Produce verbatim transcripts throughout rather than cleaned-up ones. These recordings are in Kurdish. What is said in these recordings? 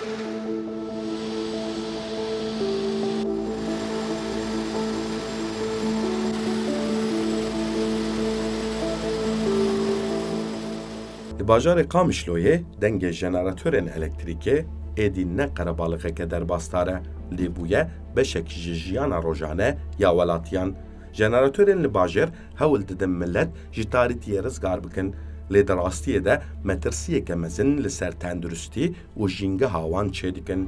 Li bajarê Qamişloyê dengê jeneratorên elektrîkê êdî ne qerebalixeke derbasdar e, lê bûye beşek ji jiyana rojane ya welatiyan. Jeneratorên li bajêr hewl didin milet ji tarîtiyê rizgar bikin, lê di rastiyê de metirsiyeke mezin li ser tenduristî û jîngeha wan çêdikin.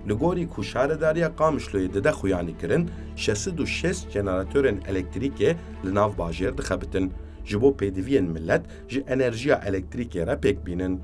Li gorî ku Şaredariya Qamişloyê dide xuyanîkirin, şeş sed û şêst jeneratorên elektrîkê li nav bajêr dixebitin, ji bo pêdiviyên milet ji enerjiya elektrîkê re pêk bînin.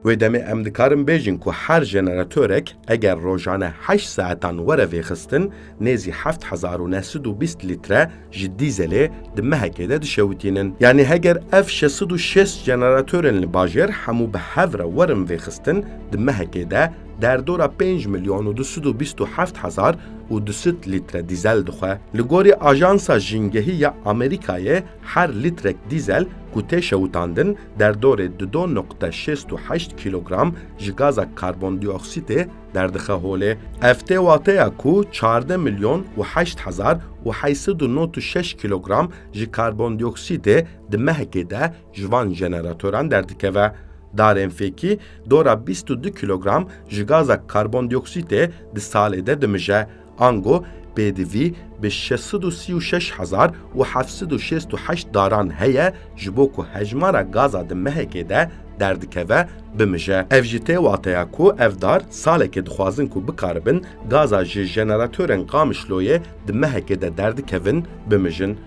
Wê demê em dikarin bêjin ku her jeneratorek eger rojane heşt saetan were vêxistin, nêzî heft hezar û neh sed û bîst lître ji dîzelê di mehekê de dişewitînin. Yanî heger ev şeş sed û şêst jeneratorên li bajêr hemû bi hev re werin vêxistin, di mehekê de derdora pênc milyon û du sed û bîst û heft hezar û du sed lître dîzel dixwe. Li gorî Ajansa Jîngehî ya Amerîkayê, her lîtrek dîzel ku tê şewitandin derdorê du nokte şêst û heşt kîlogram ji gaza karbondioksîtê derdixe holê. Ev tê wateya ku çardeh milyon û heşt hezar û heşt sed û nod û şeş kîlogram ji karbondioksîtê di mehekê de ji van jeneratoran derdikeve. Darên fêkî dora bîst û du kîlogram ji gaza karbondioksîtê di salê de dimije. Ango pêdivî bi şeş sed û sî û şeş hezar û heft sed û şêst û heşt daran heye ji bo ku hejmara gaza di mehekê de derdikeve bimije. Ev jî tê wateya ku ev dar salekê dixwazin ku bikaribin gaza ji jeneratorên Qamişloyê di mehekê de derdikevin bimijin.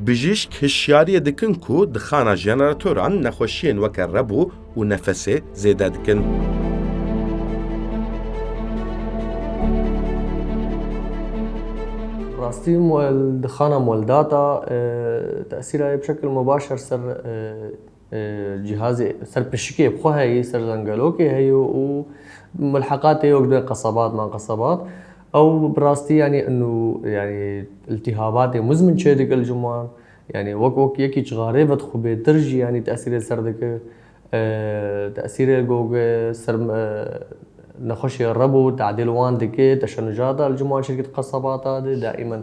Bijîşk hişyariyê dikin ku dixana jeneratoran nexweşiyên weke rebû û nefesê zêde dikin. Rastî mol-, dixana moldata, e, tesîra yê bi şekil mubaşer ser, e, e, cihazê, ser pişikê bi xwe heyî, ser zengelokê heyî û mulheqatê yok dibên qesebat, man qesebat. Ew bi rastî, yanî, inu, yanî, iltîhabatê muzmin çêdike li cim wan. Yanî wek, wek yekî çixarê vedixwe bêtir jî, yanî tesîrê ser dike. E, tesîrê gog, e, ser, e, nexweşê rebû, tadîl wan dike, teşenujata li cim wan çêdike di qesabata de, daimen,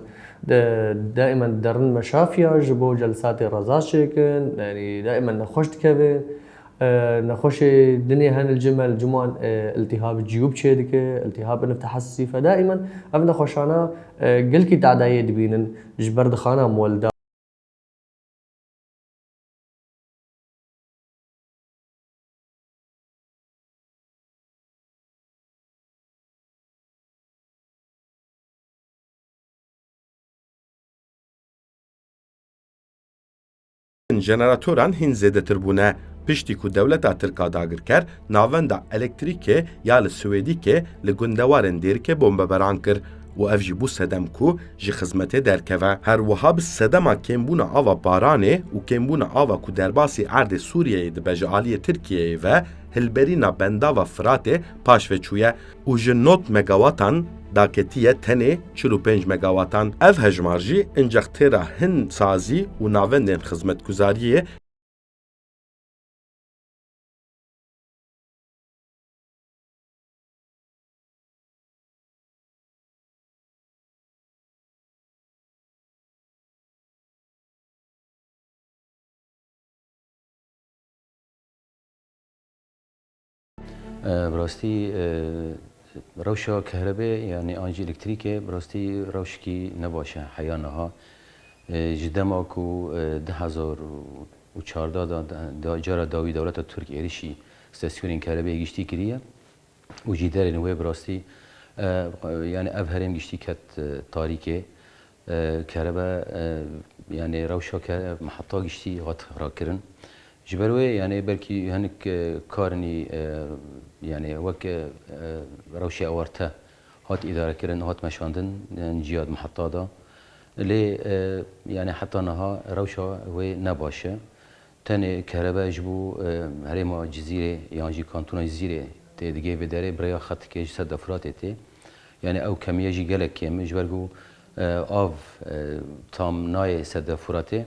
de, daimen derin meşafiya ji bo celsatê reza çêkin, yanî daimen nexweş dikevin. E, nexweşê dinê hene li cim, li cim wan, e, iltihab ciyûb çêdike, iltihab nifte hessasîfe. Daimen ev nexweşana, e, gelkî tadayê dibînin ji ber dixana molda. Jeneratoran hîn zêdetir bûne. Piştî ku dewleta Tirk a dagirker navenda elektrîkê ya li Swêdîkê li gundewarên Dêrikê bombeberan kir û ev jî bû sedem ku ji xizmetê derkeve. Her wiha bi sedema kêmbûna ava baranê û kêmbûna ava ku derbasî erdê Sûriyeyê dibe ji aliyê Tirkiyeyê ve hilberîna bendava Firatê paş ve çûye û ji nod megawatan daketiye tenê çil û pênc megawatan. Ev hejmar jî incex têra hin sazî û navendên xizmetguzariyê E, bi rastî, e, rewşa kehrebê, yanî an jî elektrîkê, bi rastî rewşekî ne baş e heya niha. E, ji dema ku, e, du hezar û çardeh de, de, de, cara dawî dewleta Tirk êrişî stasyonên kehrebê giştî kiriye û jî derên wê bi rastî, e, yanî ev herêm giştî ket, e, tarîkê. E, kerebe, e, yanî rewşa ke-, heta giştî hat rakirin. Ji ber wê, yanî belkî hinek, e, karinî, e, yanî wek, e, rewşê awarte hat îdarekirin, hat meşandin, yanî ciya di heta de. Lê, e, yanî heta niha rewşa wê ne baş e. Tenê kerebe ji bo, e, herêma Cizîrê yan jî kantona Cizîrê tê digê vê derê bi rêya xetikê ji Sedda Furatê tê. Yanî ew kemiye jî gelek kêm e, ji ber ku, e, av, e, tam nayê Sedda Furatê.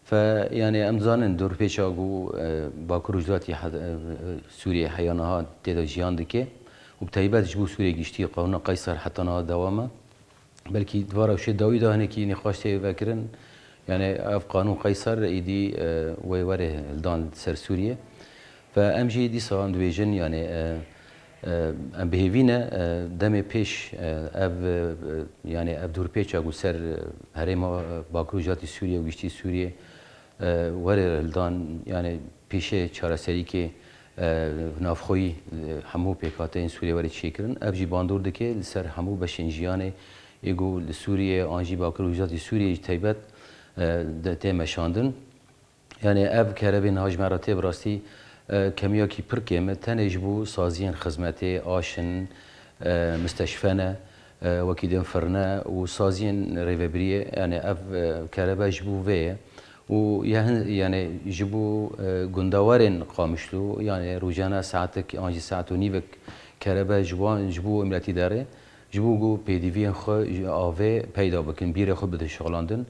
Fe, yani em dizanin dorpêça ku, e, Bakur Rojhilatî he-, e, Sûriyê heya niha tê de jiyan dike û bi taybet ji bo Sûriyê giştî qanûna Qeysar heta niha dewam e. Belkî di va rewşê dawî de hinekî nîqaş tê vekirin. Yani ev qanûn Qeysar êdî, e, wê were hildan ser Sûriyê. Fe em jî dîsa em dibêjin, yani, e, e, em bi hêvî ne, e, demê pêş, e, ev, e, yani ev dorpêça ku ser, e, herêma, e, Bakur û Rojhilatî Sûriyê û giştî Sûriyê, e, were hildan, yani pêşê çareserîkê, e, navxweyî, e, hemû pêkhateyên Sûriyê were çêkirin. Ev jî bandor dike li ser hemû beşên jiyanê ê ku li Sûriyê an jî Bakur û Rojhilatî Sûriyê jî taybet, e, de tê meşandin. Yani ev kerebên niha ji me re tê bi rastî, e, kemiyekî pir kêm e. Tenê ji bo saziyên xizmetê, aş in, e, misteşfe ne, e, wekî din firne û saziyên rêvebiriyê, yani ev, e, kerebe ji bo vê ye. Û ya hin, yani ji bo, e, gundewarên Qamişlo, yani rojane saetek an jî saet û nîvek kerebe ji wan, ji bo miletî derê. Ji bo ku pêdiviyên xwe ji avê peyda bikin, bîrê xwe bidin şixulandin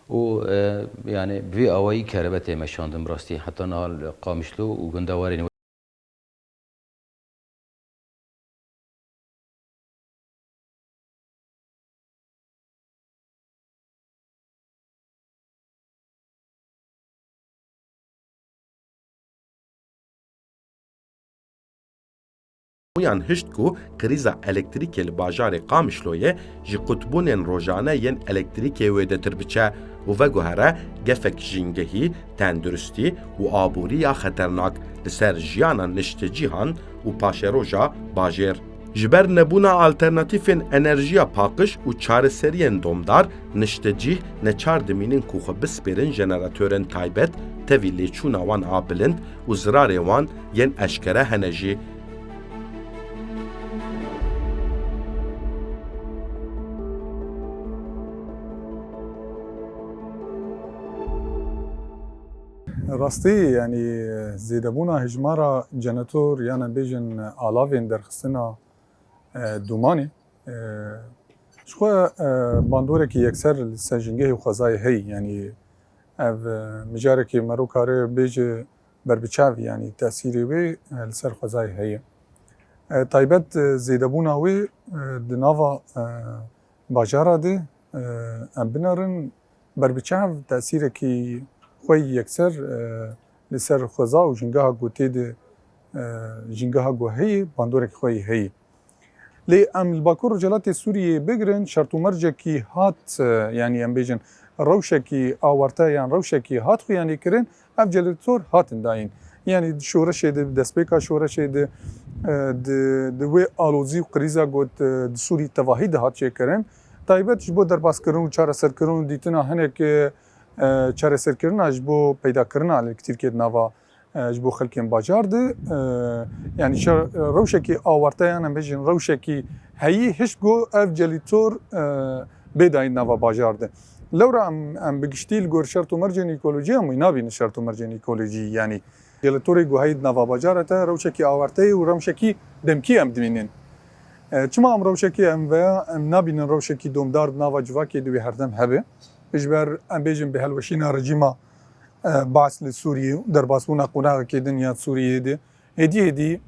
û, e, yani bi vî awayî kerebe tê meşandin bi rastî heta niha li Qamişlo û gundewarên wê. Hûyan hişt ku krîza elektrîkê li bajarê Qamişloyê ji qutbûnên rojane yên elektrîkê wêdetir biçe û veguhere gefek jîngehî, tenduristî û aborî ya xeternak li ser jiyana niştecîhan û paşeroja bajêr. Ji ber nebûna alternatîfên enerjiya paqij û çareseriyên domdar, niştecîh neçar dimînin ku xwe bispêrin jeneratörên taybet, tevî lêçûna wan a bilind û zirarê wan yên eşkere hene jî. Rastî, yanî zêdebûna hejmara jenetor, yan em bêjin alavên derxistina, e, dûmanê, e, ji xwe, e, bandorekî yekser li ser jîngehê û xwezayê heyî. Yanî ev, e, mijarekî mero kare bêje berbiçav, yanî tesîrê wê, e, li ser xwezayê heye. E, taybet, e, zêdebûna wê, e, di nava, e, bajara de, e, em binerin, berbiçav tesîrekî xwe yekser, e, li ser xweza û jîngeha ku tê de, e, jîngeha ku heye, bandorek xwe yî heye. Lê em li Bakur Rojhilatê Sûriyê bigirin, şert û mercekî hat, e, yanî em bêjin rewşekî awarte yan rewşekî hat xuyanî kirin, ev jenetor hatin dayîn. Yanî di şoreşê de, destpêka şoreşê de, e, di, di wê alozî û krîza got, e, di Sûrî tevahî de hat çêkirin. Taybet ji bo derbaskirin û çareserkirin û dîtina hinek, e, e, çareserkirina ji bo peydakirina elektrîkê di nava, e, ji bo xelkên bajar de, e, yanî şer-, rewşekî awarte yan em bêjin rewşekî heyî hişt ku ev jenetor, e, bê dayîn nava bajar de. Lewra em, em bi giştî li gor şert û mercên ekolojî em wî nabînin şert û mercên ekolojî, yanî jenetorê ku heyî di nava bajar de rewşekî awarte ye û rewşekî demkî em dimînin. E, çima em rewşekî em veya em nabînin rewşekî domdar di nava civakê de wê herdem hebe? Ji ber em bêjin bi hilweşîna rejîma, e, Baas li Sûriyê û derbasbûna qonaxekê din ya Sûriyê de, hêdî hêdî,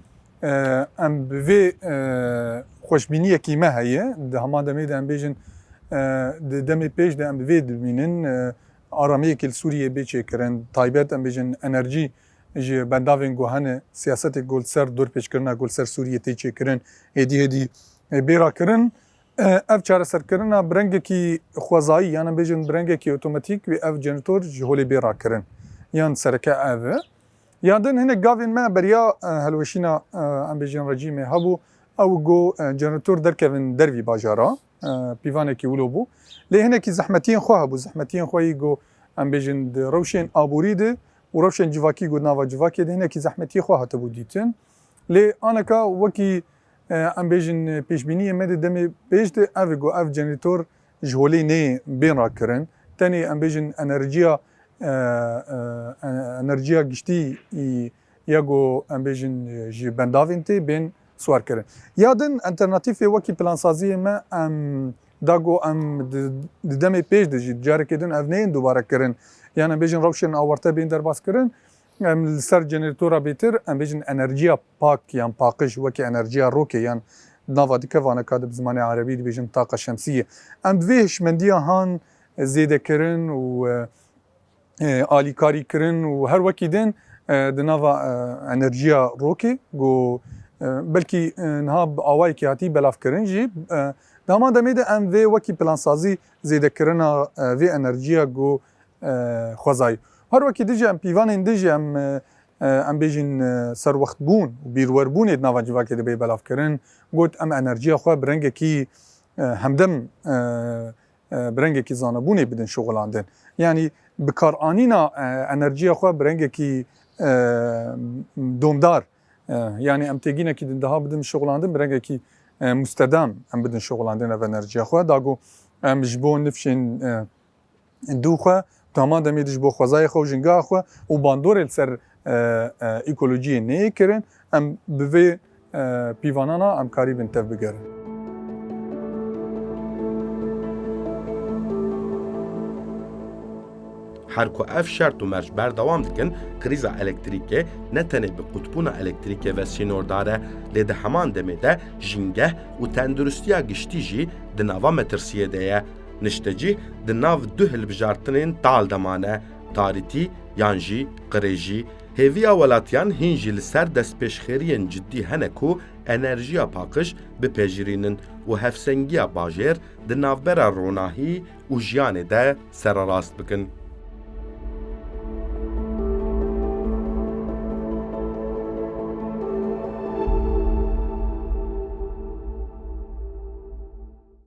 e, em bi vê, e, xweşbîniyekî me heye. Di heman demê de em bêjin, e, di demê pêş de em bi vê dimînin, e, aramiyekê li Sûriyê bê çêkirin. Taybet em bêjin enerjî ji bendavên ku hene, siyasetê ku li ser dorpêçkirina ku li ser Sûriyê tê çêkirin, hêdî hêdî, e, bê rakirin. E, ev çareserkirina bi rengekî xwezayî, yan em bêjin bi rengekî otomatîk wê ev jenetor ji holê bê rakirin. Yan sereke ev e. Ya din hinek gavên me beriya, e, hilweşîna, e, em bêjin rejîmê hebû, ew go, e, jenetor derkevin dervî bajara, e, pîvanekî wilo bû. Lê hinekî zehmetiyên xwe hebû, zehmetiyên xwe yî go em bêjin di rewşên aborî de û rewşên civakî go nava civakê de hinekî zehmetiyê xwe hatibû dîtin. Lê aneka wekî, e, em bêjin pêşbîniyê me de demê pêş de ev e go ev jenetor ji holê nê bên rakirin. Tenê em bêjin enerjiya, e, e, enerjiya giştî, î, ya ku em bêjin, e, ji bendavên tê bên siwar kirin. Ya din alternatîfê wekî plansaziyê me em Da ku em di, di demê pêş de jî carekê din ev neyên dubare kirin. Yan em bêjin rewşên awarte bên derbas kirin, em li ser generatora bêtir, em bêjin enerjiya pak yan paqij, wekî enerjiya rokê yan di nava dike vane ka di bi zimanê erebî dibêjin taqa şemsiyê. Em bi vê hişmendiya han zêdekirin û, e, e, alîkarî kirin û her wekî din, e, di nava, e, enerjiya rokê ku, e, belkî, e, niha bi awayekî hatî belavkirin jî, e, di heman demê de em vê wekî plansazî zêdekirina, e, vê enerjiya ku, e, xwezayî. Her wekî din jî em pîvanên din jî em, e, e, em bêjin, e, serwextbûn û bîrwerbûnê di nava civakê de bê belavkirin. Got em enerjiya xwe bi rengekî, e, hemdem, e, e, bi rengekî zanebûnê bidin şixulandin. Yanî bikaranîna, e, enerjiya xwe bi rengekî, e, domdar, e, yanî em têgînekî din daha bidin şixulandin, bi rengekî, e, mustedam em bidin şixulandin ev enerjiya xwe. Da ku em ji bo nifşên, e, dû xwe, di heman demê de ji bo xwezayê xwe û jingaha xwe û bandorê li ser, e, e, ekolojiyê neyê kirin, em bi vê, e, pîvanana em karîbin tev bigerin. Her ku ev şert û merc berdewam dikin, krîza elektrîkê ne tenê bi qutbûna elektrîkê ve sînordar e, lê di heman demê de jîngeh û tenduristiya giştî jî di nava metirsiyê de ye. Niştecîh di nav du hilbijartinên tal de mane, tarîtî yan jî qirêjî. Hêviya welatiyan hîn jî li ser destpêşxeriyên cidî hene ku enerjiya paqij bipejirînin û hevsengiya bajêr di navbera ronahî û jiyanê de sererast bikin.